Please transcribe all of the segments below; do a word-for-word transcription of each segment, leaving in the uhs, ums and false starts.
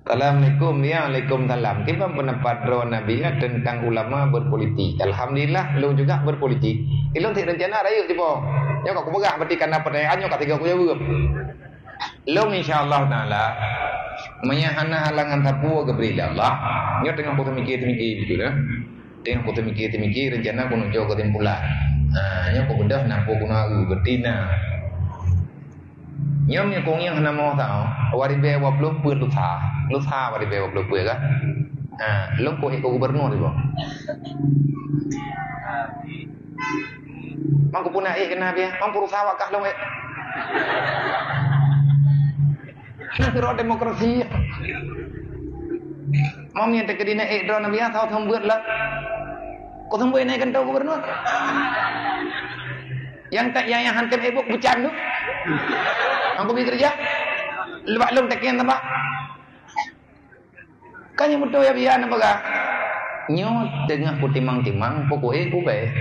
Assalamualaikum. Ya, waalaikumsalam. Kiban peundapat droe Nabi ya teuntang ulama berpolitik? Alhamdulillah, lôn juga berpolitik. Ilôn cit reuncana rayeuk jipo. Nyoe ka kupeugah berarti kana pertanyaan nyoe ka tiga kujaweueb. Lôn insya Allah taala, meunyo hana halangan sapeue geubri lé Allah, nyoe teungoh kuteumiki-teumiki beutôi dah. Teungoh kuteumiki-teumiki reuncana kuneuk jok keusimpulan. Ha, nyoe kubeudôh na peue kuneuk eu, berarti na. Nyoe meunyo kuingat hana meuoh tau, dua ribèe dua puluh peuet lusa. Lusa dua ribèe dua puluh peuet kan? Ha, lôn kuék keu gubernur iboh. Mang kupuna ék keunan biasa, mang peurusa wakah lôn ék. Nah, kira demokrasi. Mang nyang teukeudi na ék droe na biasa, tau seumeubeuet lah. Kau seumeubeuet na kantô gubernur. Nyang tak, nyang, nyang hantem ék buet beucan tu. Aku bi keureuja. Leubak lôn teken teuma. Kan nyang beutôi ya biasa na peugah. Nyoe teungoh kutimang-timang, pokok ék kubèe.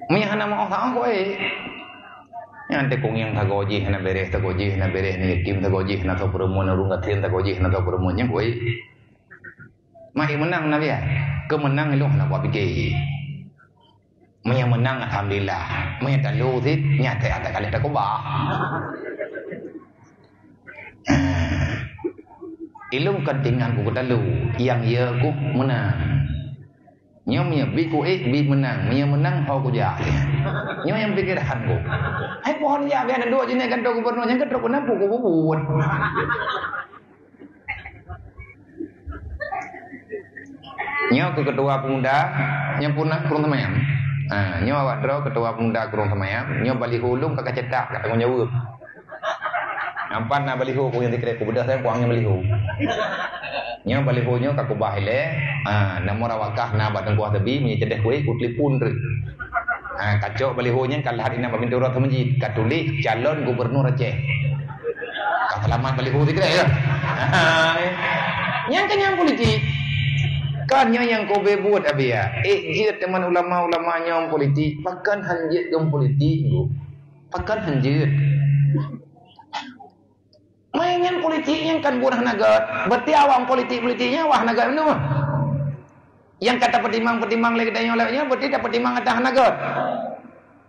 Meunyo hana meuoh saboh kuék. Nyan teuh kuingat sagoe jih hana bèrèh, sagoe jih hana bèrèh, na yatim sagoe jih hana soe peureumeun, ureueng gasien sagoe jih hana soe peureumeun, nyan kuék. Mak ék meunang na biasa. Keu meunang ilôn hana kupiké. Meunyo meunang alhamdulillah. Meunyo talo cit, nyan teuh ata kali takubah. Ilôn kon tingan ku keutalo, nyang ye ku meunang. Nyoe meunyo bi kuék, bi meunang. Meunyo meunang, ho kujak. Nyoe nyang pikiran ku. Hai pohon jak biasa duek jeunèh kantô gubernur nyang keudroe keunan pue kububuet. Nyoe keu ketua pemuda nyang puna Krueng Seumaya. Ha, nyoe awak droe ketua pemuda Krueng Seumaya, nyoe baliho lôn ka kacetak, ka tanggong jaweueb. Nampak na baliho ku nyang sikrek kubeudôh sayang kuang nyang baliho. Nyoe baliho nyoe ka kubah ilèe, ha, nomor awak kah na bak teungku Hasabi, meunyo cedeh kuék kutelepon treuk. Ha, kacok baliho nyan ka lheuh inan bak pintoe uroe masjid, ka tuléh calon gubernur Aceh. Ka seulamat baliho sikrek ya. Ha, nyan kan nyang politik. Kan nyoe nyang kobe buet abi ya. Eh, jeuet teuma ulama-ulama nyoe politik, pakon han jeuet ngon politik, Bu? Pakon han jeuet? Main nyan politik nyan kan buet hana gèt. Berarti awak politik-politik nyan awak hana gèt meunurot. Nyang ka tapeutimang-peutimang lé geutanyoe lewat nyoe, berarti tapeutimang ata hana gèt.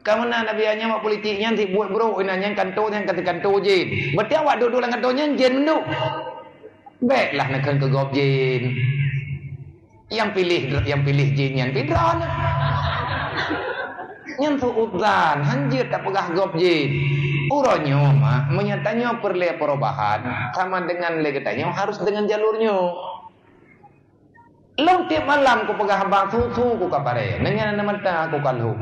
Ka meunan Nabi nyan awak politik nyan sibuet brok inan nyan kantô nyan kantô jén. Berarti awak duek-duek lam kantô nyan jén meunduek. Bèk lah neukheun keu gob jén. Nyang piléh, nyang piléh jén nyan pih droeneuh. Nyan su'udzan, han jeuet tapeugah gob jén. Uroe nyoe mak, meunyo tanyoe peureulèe perubahan, sama dengan lé geutanyoe harus dengan jalur nyoe. Lôn tiep malam kupeugah haba su-su ku ka paré, nyan na mata ku ka lhôk.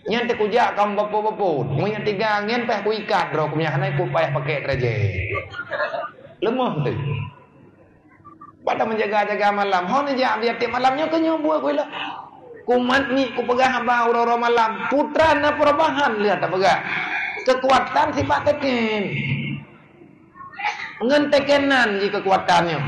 Nyan teuh kujak kaum bapo-bapo. Meunyo tiga angén payah kuikat droe, meunyo hana ku payah pakai derajat. Leumoh teuh. Pada menjaga-jaga malam. Hon jak biar tiep malam nyoe keu nyoe buet kuila. Kumat ni kupeugah haba uroe-uroe malam. Putra na perubahan lheuh tapeugah. Kekuatan sifat teken. Ngon tekenan jih kekuatan nyoe.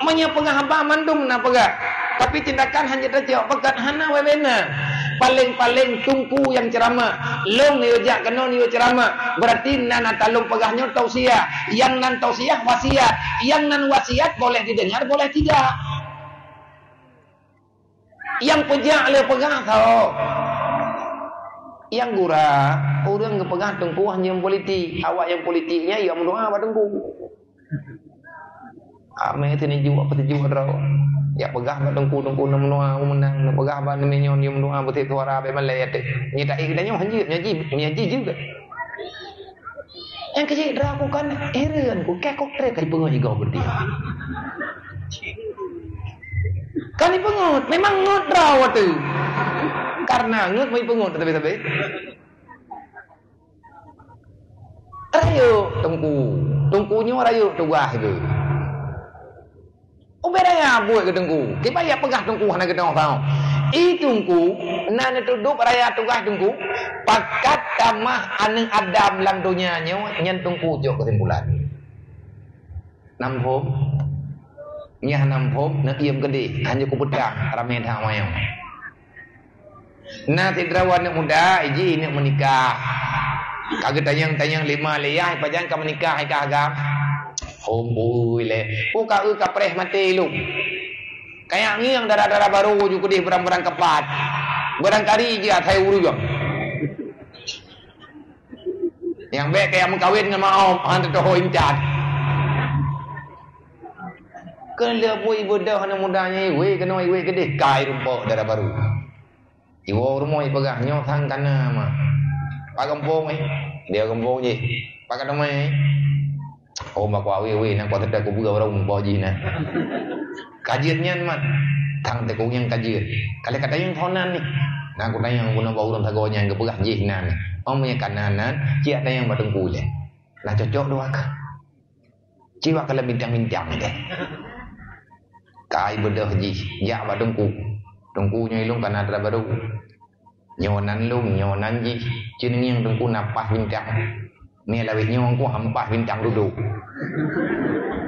Meunyoe peugah haba mandum na peugah, tapi tindakan hana tacok, peugah hana wabena. Paléng-paléng teungku nyang ceramah, lôn yue jak keunoe yue ceramah. Berarti nan ata lôn peugah nyoe tausiah, nyang nan tausiah wasiat, nyang nan wasiat boleh didengar, boleh tidak. Nyang peujak lé peugah tho. Nyang gura, ureueng geupeugah teungku hana nyang politik. Awak nyang politik nyan ya meudoa bak teungku. Amé sini juak peutujuh droe. Ya peugah bak teungku, teungku na meudoa meunang, na peugah bak naminyong ya meudoa beusit suara bèk malèe teuh. Nyi taék geutanyoe hanjeuet, nyaji, nyaji juga. Nyang keuchik droe ku kan hireuen ku, kèe kok trép ka jipeungeut igoe beuti. Kan jipeungeut, memang ngeut droe watèe. Karena ngeut meujipeungeut tapi-tapi. Rayeuk teungku, teungku nyoe rayeuk tugaih geuh. Ubé raya buet keu teungku. Kiban jak peugah teungku hana geutanyoe tau. I teungku na neutudôb raya tugaih teungku, pakat tamah aneuk Adam lam donya nyoe nyan teungku jok keusimpulan. Nam phom? Nyah nam phom, neuiem keudeh, hana kupeutang ramé that wayang. Na sidroe aneuk muda, iji neuk meunikah. Ka geutanyong-tanyong lé ma lé yah, pajan ka meunikah, hai ka agam. Hom ui lé. Ku ka eu ka preh maté lom. Kayak ngieng dara-dara barô ju keudeh barang-barang keupat. Barangkali jih asai ureueng. Nyang bèk kaya meukawen ngon maom, han teutoho intat. Keu lheueh bui beudôh aneuk muda nyan iwé keunoe iwé keudeh kai rumpok dara barô. Iwoe u rumoh ipeugah, "Nyoe sang kana, Mak." "Pat gampông, eh?" "Di gampông jih." "Pat ka teumé, eh?" "Oh, bak aweue, na kuteutap kubeue barô muphom jih na." Ka jeuet nyan, Mat. Tang teuku nyang ka jeuet. Ka lheueh ka tanyong soe nan nyoe. Na kutanyong bunoe bak ureueng sagoe nyan geupeugah jih nan. Oh, meunyo ka nan, nan, ciyak tanyong bak teungku lé. Na cocok dua ka. Ciyak ka lheueh bintang-bintang deh. Ka ibeudôh jih, jak bak teungku. "Teungku, nyoe ilôn ka na dara barô." "Nyoe nan lôn, nyoe nan jih." Ci neungieng teungku na paih bintang. Ni lawét nyoe ku hampa bintang dudoe.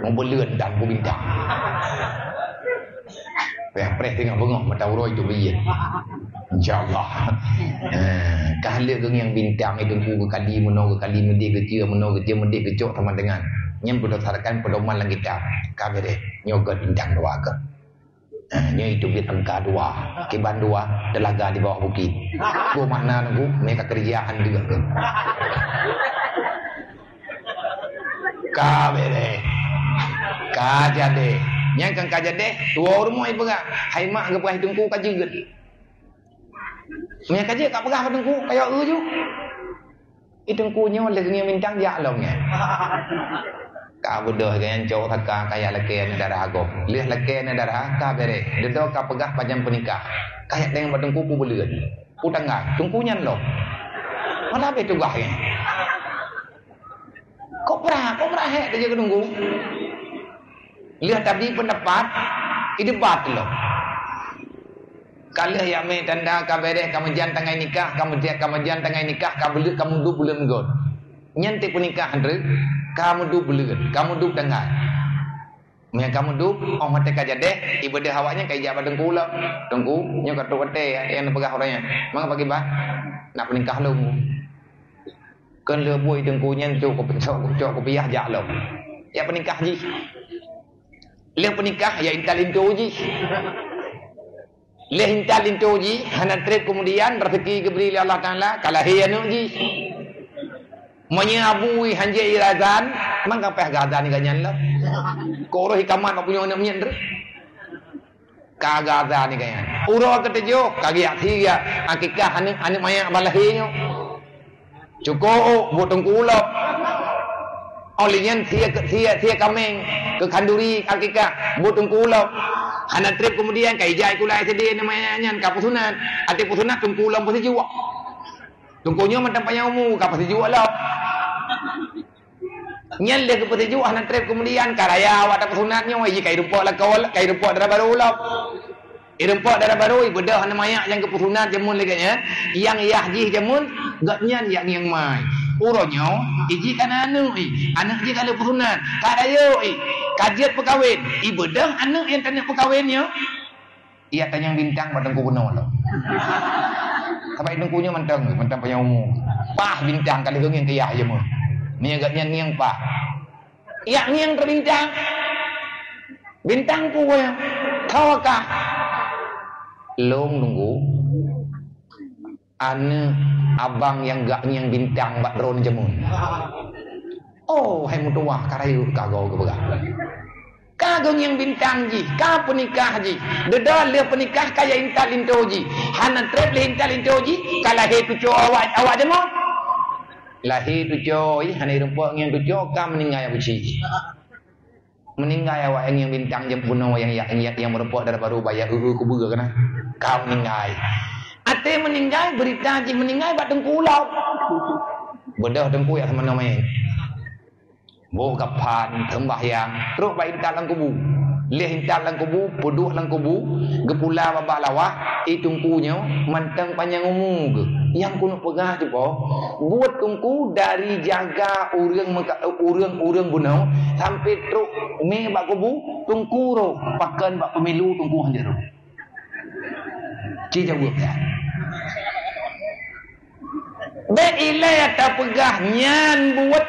Mubeuleuen dan ku bintang. Preh-preh teungoh beungoh mata uroe itu biyeu. Insya Allah. Ha, ka lheueh geungieng bintang itu ku geukali meunoe geukali meudeh geucue meunoe geucue meudeh geucok sama dengan. Nyan berdasarkan pedoman lam kitab. Ka bereh. Nyoe gét bintang dua gét. Ha, nyoe itu bit angka dua. Kiban dua, telaga di bawah bukit. Ku makna nunggu, mereka kerja han deungoe. Ka bereh. Ka jadeh. Nyang kan ka jadeh, tuwo rumoh ipeugah. Hai mak geupeugah teungku ka jeuet. Meunyo ka jeuet ka peugah bak teungku, ka yue eu ju. I teungku nyoe lheueh ngieng bintang jak lom nyan. Ka beudôh geuh nyan cok saka ka jak lakée aneuk dara gob. Lheueh lakée aneuk dara ka bereh. Dudoe ka peugah pajan peunikah. Ka jak tanyong bak teungku peubeuleuen. Peutanggai, teungku nyan lom. Mana habéh tugaih nyan? Kok brat, kok brat hék teujeuet keu teungku? Lheueh tabi peundapat, idebat lom. Ka lheueh jak mé tanda ka bereh, ka meujan tanggai nikah, ka meujan, ka meujan tanggai nikah, ka beuleuet, ka meuduek buleuen göt. Nyan teuk peunikah treuk, ka meuduek buleuen, ka meuduek tanggai. Meunyo ka meuduek, óh watée ka jadeh, ibeudôh awaknyan ka ijak bak teungku lom. "Teungku, nyoe ka trok watée nyang neupeugah uroe nyan. Mangat pakriban nak peunikah lom." Kon lheueh bui teungku nyan cok kupi-, cok, cok kupiah jak lom. Jak peunikah jih. Lheueh peunikah, jak intat linto jih. Lheueh intat linto jih, hana treb keumudian raseuki geubri lé Allah Taala, ka lahé aneuk jih. Meunyoe abu hanjeuet irazan, mangka payah geuazan gobnyan lom. Kok roh ikamat bak punyueng aneuk miet treuk. Ka geuazan gobnyan. Uroe keutujôh, ka geujak sie akikah aneuk, aneuk manyak ban lahé nyoe. Cukôp, buet teungku ulôb. Óh lheueh nyan sie, sie, sie kaméng keu khanduri akikah, buet teungku ulôb. Hana treb keumudian ka ijak sikula S D aneuk manyak nyan ka peusunat. Até peusunat teungku ulôb peusijuek. Teungku nyoe mantong panyang umu ka peusijuek lom. Nyan lheueh geupeusijuek hana treb keumudian ka raya awak tapeusunat nyoe, jih ka irumpok lakoe, ka irumpok dara barô lom. Irumpok dara barô, ibeudôh aneuk manyak nyang geupeusunat jameun lagée nyan, nyang yah jih jameun, gobnyan jak ngieng mai. Uroe nyoe, ijih ka na aneuk, i, aneuk jih ka lheueh peusunat, ka rayeuk, i, ka jeuet peukawen, ibeudôh aneuk nyang taneuk peukawen nyoe. Ijak tanyong bintang bak teungku bunoe lom. Sabab teungku nyoe mantong, mantong panyang umu. Paih bintang ka lheueh geungieng keu yah jameun. Meunyo gobnyan ngieng paih. Ijak ngieng keu bintang. Bintang peue nyoe? Tho kah? Lôn teungku. Aneuk abang nyang geujak ngieng bintang bak droeneuh jameun. Oh, hai meutuwah ka rayeuk ka goe geupeugah. Ka geungieng bintang jih, ka peunikah jih. Dudoe lheueh peunikah ka jak intat linto jih. Hana treb lheueh intat linto jih, ka lahé cucoe awak, awak jameun. Lahé cucoe jih, hana irumpok ngieng cucoe, ka meuninggai Abusyik. Meuninggai awak nyang bintang jeuet bunoe nyang, nyang, nyang, nyang meurumpok dara barô baya eu-eu kubeue keunan. Ka meuninggai. Até meuninggai, beurita jih meuninggai bak teungku ulôb. Beudôh teungku jak seumeunamé. Boh gaphan, seumbahyang, trok bak intat lam kubu. Lheueh intat lam kubu, peuduek lam kubu, geupula babah lawah, i teungku nyoe mantong panyang umu geuh. Nyang keuneuk peugah teuh boh, buet teungku dari jaga ureuëng meuka-, ureuëng-ureuëng bunoe sampai trok mé bak kubu, teungku roh pakon bak peumilu teungku hanjeuet roh. Ci jaweueb nyan. Bék ilée tapeugah nyan buet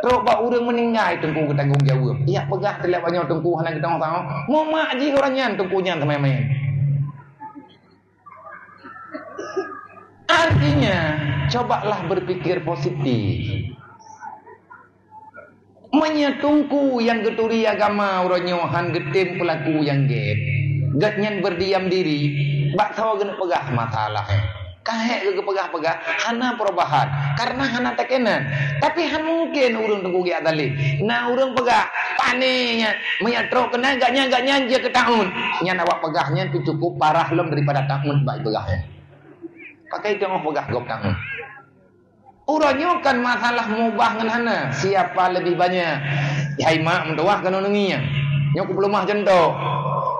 trok bak ureuëng meuninggai teungku geutanggong jaweueb. Yak peugah teulat banyoe teungku hana geutanggong tawöb. Mumak jih ureuëng nyan teungku nyan teumai-mai. Artinya, cobalah berpikir positif. Meunyoe teungku nyang geuturi agama uroe nyoe han geutem peulaku nyang gét, gét nyan berdiam diri, bak saboh geuneuk peugah masalah, eh. Kahek geupeugah-peugah, hana perubahan, karena hana teukenan. Tapi han mungken ureuëng teungku geujak zalim. Na ureuëng peugah, pane nyan, meunyoe trok keunan gak nyan, gak nyan jeuet keu taun. Nyan awak peugah nyan pih cukup parah lom daripada taun bak peugah nyan. Pakai teungoh peugah gob taun. Uroe nyoe kan masalah mubah ngon hana, siapa lebih banyak. Hai mak meutuwah keunoe neungieng. Nyoe kupeuleumah contoh.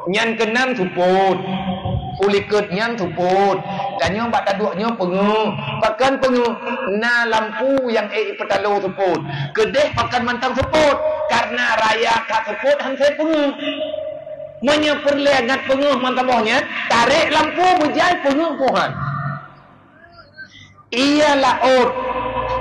Nyan keunan seupôt. Ulikot nyan seupôt. Dan nyoe bak taduek nyoe peungeuh. Pakon peungeuh? Na lampu nyang ék ipeutalo seupôt. Keudeh pakon mantong seupôt? Karena raya ka seupôt han sép peungeuh. Meunyoe peureulée ngat peungeuh mantong boh nyan, tarek lampu beujai peungeuh pohan. Ié laôt,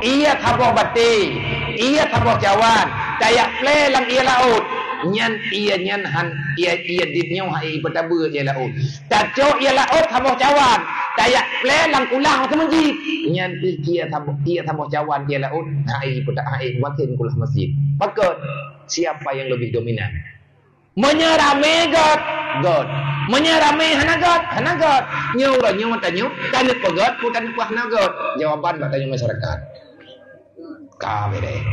ié saboh batée, ié saboh cawan, tajak plé lam ié laôt. Nyan ié nyan han, ié, ié dit nyoe hai ipeutabeuet ié laôt. Tacok ié laôt saboh cawan, tajak plé lam kulang seumeujid. Nyan pih ié saboh, ié saboh cawan ié laôt hai ipeuta-, hai makin kulang masjid. Pakon? Siapa yang lebih dominan? Meunyoe ramé gét, gét. Meunyoe ramé hana gét, hana gét. Nyoe uroe nyoe tanyoe, taneuk peugét, peue taneuk peuhana gét. Jawaban bak tanyoe masyarakat. Ka beureh.